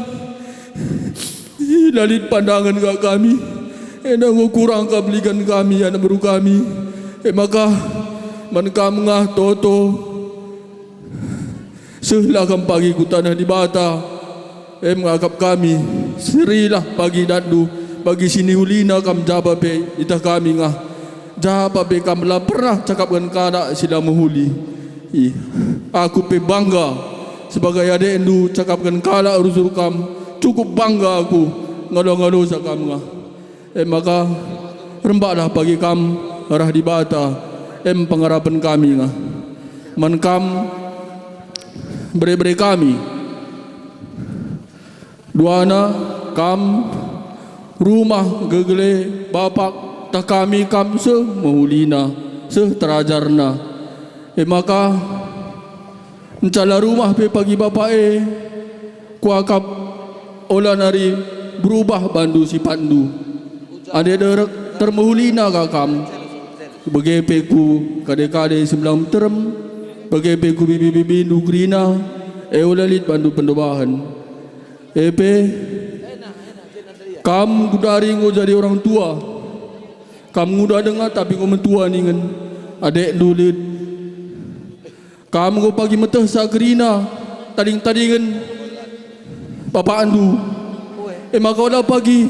La lit pandangen ka kami, enda enggo kurang ka beligan kami anak beru kami. E maka, man kam ngah toto. Sehlah kam pagi ku taneh Dibata, em ngakap kami, Serilah bagi datndu, bagi si niulina kam japa pe iteh kami ngah. Japa pe kam la pernah cakapken kalak si la mehuli. Ih, aku pe bangga sebagai adekndu cakapken kalak rusur kam. Cukup bangga aku ngalo-ngalosa kam ngah. E maka, rembaklah bagi kam arah Dibata, em pengarapen kami ngah. Man kam, bere-bere kami. Duana, kam, rumah gegele bapak, tah kami kam seh mehulina, seh terajarna. E maka, encala rumah pe pagi bapak e, kuakap ola nari berubah bandu sipatndu. Ande derek termehulina ka kam. Bage pe ku kade-kade si melang meterem, bage pe ku bibi-bibindu kerina, e ola lit bandu pendobahen. E pe, kam gundari enggo jadi orang tua. Kam nguda denga tapi enggo metua ningen. Adekndu lit. Kam enggo pagi metehsa kerina tading-tadingen bapakndu. E maka ola pagi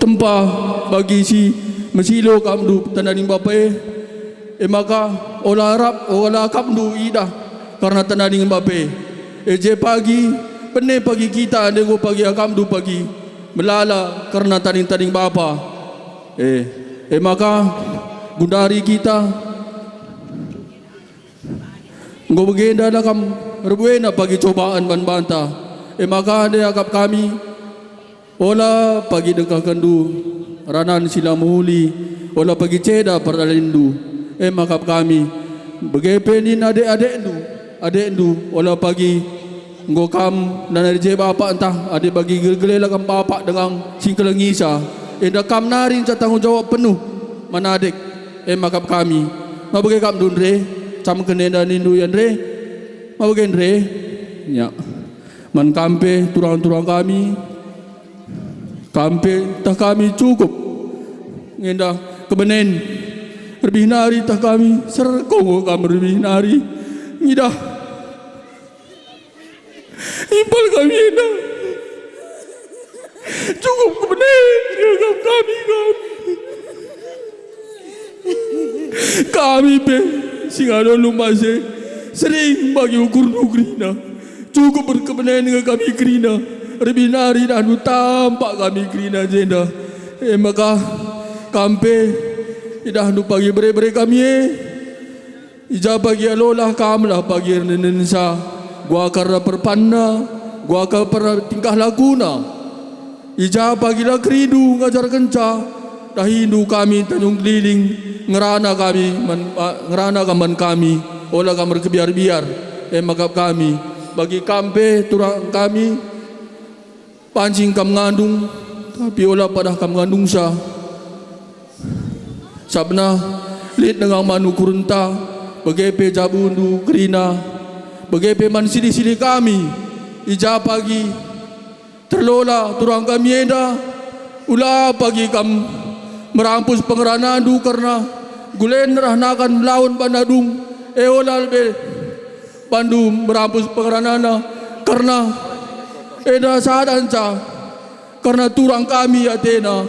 tempa bagi si mesilo akapndu tading bapa e. E maka ola arap, ola akapndu idah kerna tading bapa e. E je pagi, bene pagi kita, ande enggo pagi akapndu pagi melala kerna tading-tading bapa. E, e maka, gundari kita enggo bagenda la kam erbuena pagi cobaan man banta. E maka, ande akap kami, ola pagi dengkahkenndu ranan si la mehuli, ola pagi ceda perdalanndu. E maka akap kami, bage pe nin ade-adendu, adekndu, ola pagi enggo kam nanari je bapak ntah adi bagi gelgel la kam bapak denga si ngkelengisa, enda kam nari nca tanggung jawab penuh man adek, e maka akap kami. Ma bage akapndu ndre, camken enda nindu ia ndre? Ma bage ndre? Ya. Man kam pe turang-turang kami, kam pe tah kami cukup nge enda kebenen. Lebih nari tah kami serko enggo kam lebih nari ngidah. Impal kami enda. Cukup kebenen nge kam kami, kam. Kami pe si ngalo lumbase sering bagi ukurndu kerina. Cukup berkebenen nge kami kerina. Lebih nari idahndu tampak kami kerina jenda. E maka kam pe idahndu pagi bere-bere kami e. I ja pagi alolah kamlah pagi ernenensa, guaka erna perpanna, guaka erna tingkah lakuna. I ja pagi la kerindu ngajarkenca, dahindu kami tanjung keliling, ngerana kami man, ngerana kam man kami, ola kam erkebiar-biar, e maka akap kami, bagi kam pe turang kami, banci kam ngandung, tapi ola padah kam ngandungsa. Sabena lit denga man ukurenta, bage pe jabundu kerina, bage pe man silih-silih kami, i ja pagi terlola turang kami enda, ula pagi kam merampus pengeranandu kerna gulen ras nakan melaun bana dung, e ola lebe bandu merampus pengeranana, kerna enda sada nca, kerna turang kami atena.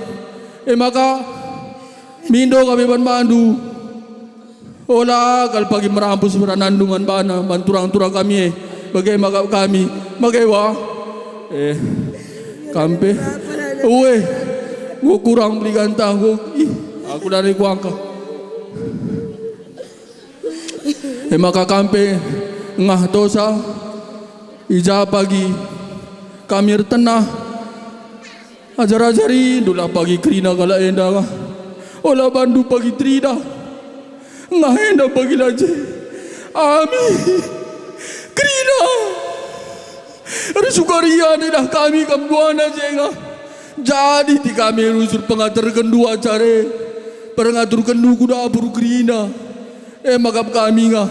E maka, mindo kami man bandu, ola kal pagi merampus perananndu man bana, man turang-turang kami e, bage maka kami, bage wa? Eh, kam pe. Ue, enggo kurang beli gantah, enggo, ih, aku dari kuangka. E maka kam pe ngah tosa, i ja pagi kami ertenah, ajar-ajarindu lah pagi kerina kalak enda. Ola bandu pagi teridah. Ngah enda pagi la je. Ami kerina. Ersukaria ngidah kami kam duana je ngah. Jadi ti kami rusur pengaturkenndu acara e, pengaturkenndu ku dapur kerina. E maka kami ngah.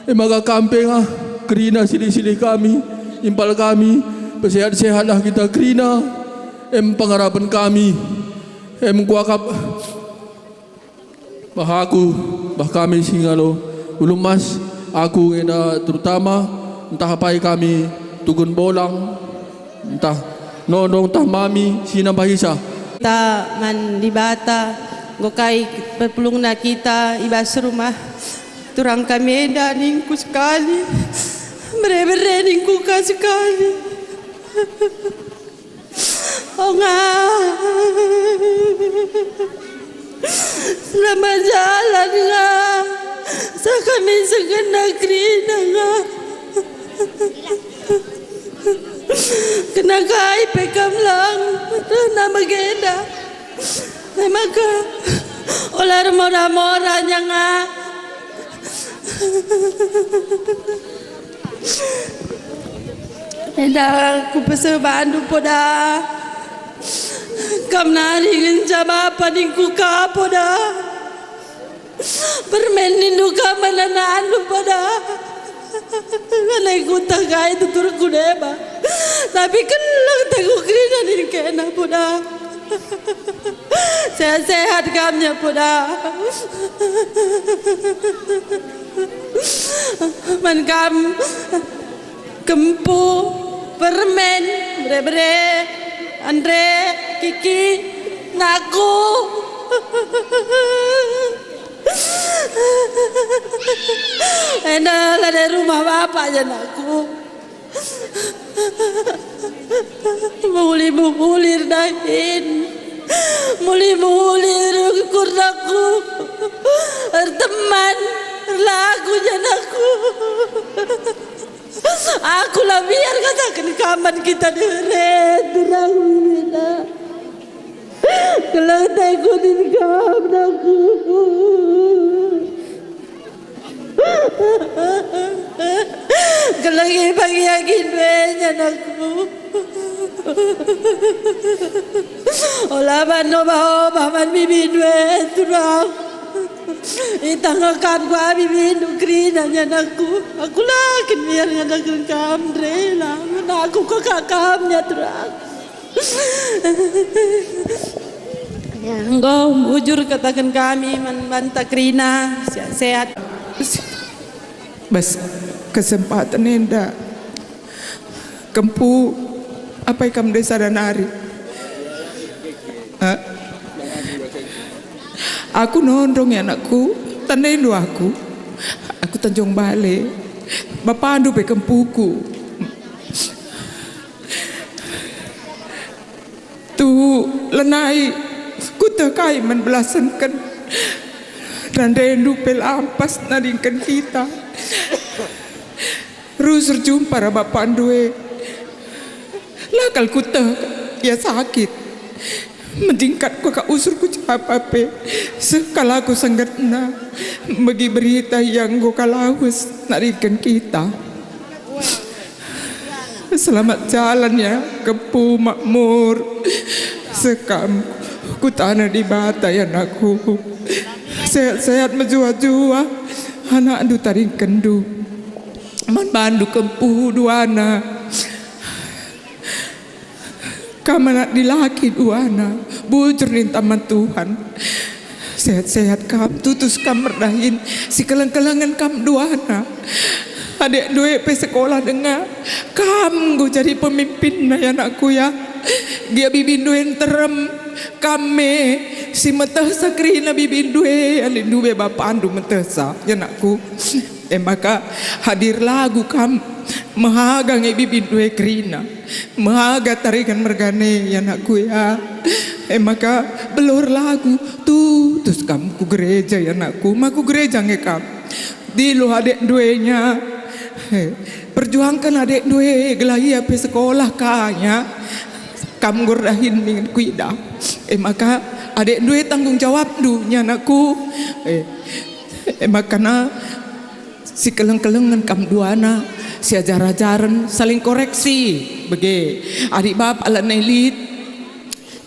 E maka kam pe ngah, kerina silih-silih kami, impal kami, pesehat-sehatlah kita kerina, em pengarapen kami, em kuakap bah aku, bah kami si ngalo ulu emas, aku enda terutama, Ntah apai kami tugun bolang, ntah nondong, ntah mami si nambahisa. Ta man Dibata, enggo kai perpulungna kita i bas rumah turang kami enda ningku sekali, bere-bere ningku ka sekali. Oh nga, selamat jalan nga, seh kami sengkena kerina nga. Kena kai pe kam lang, rehna bagenda. E maka, ola ermora-mora nya nga. Enda kupeseh bandu poda. Kam nari ngenca bapa ningku ka poda. Permen nindu kam man anakndu poda. Lanai kueteh kai tuturku deba. Tapi keleng teku kerina nin kena poda. Sehat-sehat kam nya poda. Man kam kempu, permen, bere-bere, andre, kiki, naku. Enda lade rumah bapa ja naku. Muli-muli erdahin, muli-muli erkurnaku, erteman, erlagu ja naku. Aku la biar kataken kam man kita dere, turang mina. Keleng teku nin kam naku. Keleng ibagiakindu e nya naku. Ola man obah-obah man bibindu e turang. Itangkap ka bibindu kerina nya naku. Aku la kin biar ngataken kam rela. Aku kakak kam nya turang. Ya, enggo bujur kataken kami man banta kerina, sehat-sehat. Bas kesempaten enda, kempu, apai kam ndai sada nari? Ha? Aku nondong ya anakku, tandaindu aku. Aku Tanjung Bale, bapandu pe kempuku. Tu, lanai kueteh kai man belasenken. Randendu pe lampas nadingken kita. Rusur jumpa ras bapandu e. La kal kueteh ia sakit. Mentingkat kuakap usurku japa pe, seh kal aku senggetna. Megi berita ia enggo ka lawes nadingken kita. Selamat jalan ya, kempu makmur. Seh kam ku taneh Dibata ya anakku. Sehat-sehat mejuah-juah anakndu tadingkenndu. Man bandu kempu duana. Kam anak dilaki duana, bujur ninta man Tuhan. Sehat-sehat kam, tutus kam merdahin, sikeleng-kelengen kam duana. Adekndu e pe sekolah denga, kam enggo jadi pemimpinna ya anakku ya. Gia bibindu e nterem, kam me si metehsa kerina bibindu e, alindu e bapandu metehsa ya anakku. E maka hadir lagu kam, mehaga nge bibindu e kerina. Mehaga tarikan mergane, ya anakku ya. E maka belor lagu, tutus kam ku gereja, ya anakku, ma ku gereja nge kam. Dilu adekndu e nya. He, perjuangken adekndu e, gelah ia pe sekolah ka nya. Kam enggo erdahin dingen kuidah. E maka adekndu e tanggung jawabndu, ya anakku. E, e maka na, sikeleng-kelengen kam duana, siajar-ajaren, saling koreksi, bage. Adi bapa lanai lit,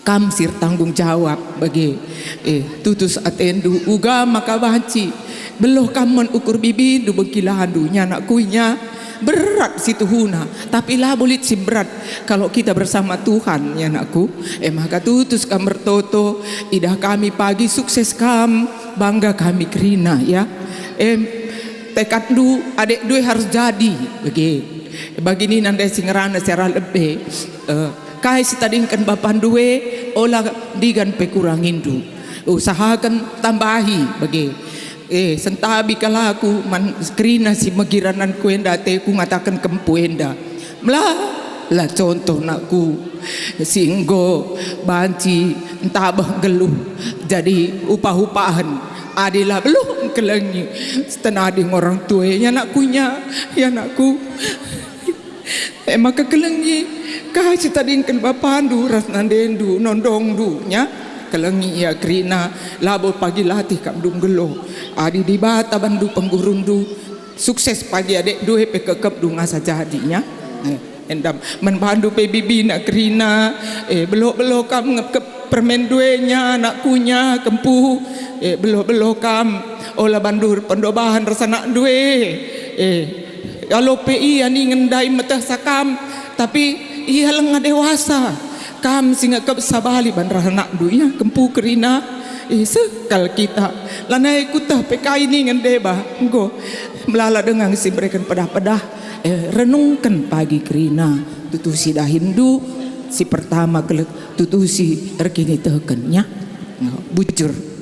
kam si ertanggung jawab, bage. Eh, tutus atendu, uga maka banci. Beluh kam man ukur bibindu bengkilandu, nya anakku nya. Berat situhuna, tapi labo lit si berat kalau kita bersama Tuhan, ya anakku. E maka tutus kam ertoto, idah kami pagi sukses kam, bangga kami kerina, ya. Em, Tekadndu, adekndu e harus jadi, bage. Bagi nina ndai si ngerana si arah lebe, eh, kai si tadingken bapandu e, ola ndigan pe kurangindu. Usahaken tambahi, bage. Eh, sentabi kal aku man kerina si megirananku enda ateku ngataken kempu enda. Mela, la contoh nakku si enggo banci ntabeh nggeluh jadi upah-upahen. Adi la beluh engkelengi, setenadi nge orang tua, ya anakku nya, ya anakku. E maka kelengi, kai si tadingken bapandu ras nandendu, nondongndu nya, kelengi ia kerina, labo pagi latih kapndu nggeluh. Adi Dibata bandu penggurundu, sukses pagi adekndu e pe kekepndu ngasa jadi nya. Eh, endam man bandu pe bibina kerina, eh, beluh-beluh kam ngekep permenndu e nya, anakku nya, kempu, eh, beluh-beluh kam, ola bandu pendobahen ras anakndu e. Eh, alo pe ia ningen ndai metehsa kam, tapi ia langa dewasa. Kam si ngekep sabali ban ras anakndu nya, kempu kerina. Eh, seh kal kita. Lanai kuteh pe kai ningen deba. Enggo, melala denga si mereken pedah-pedah. Eh, renungken pagi kerina. Tutusi dahinndu, si pertama kal tutusi erkiniteken nya. Enggo, bujur.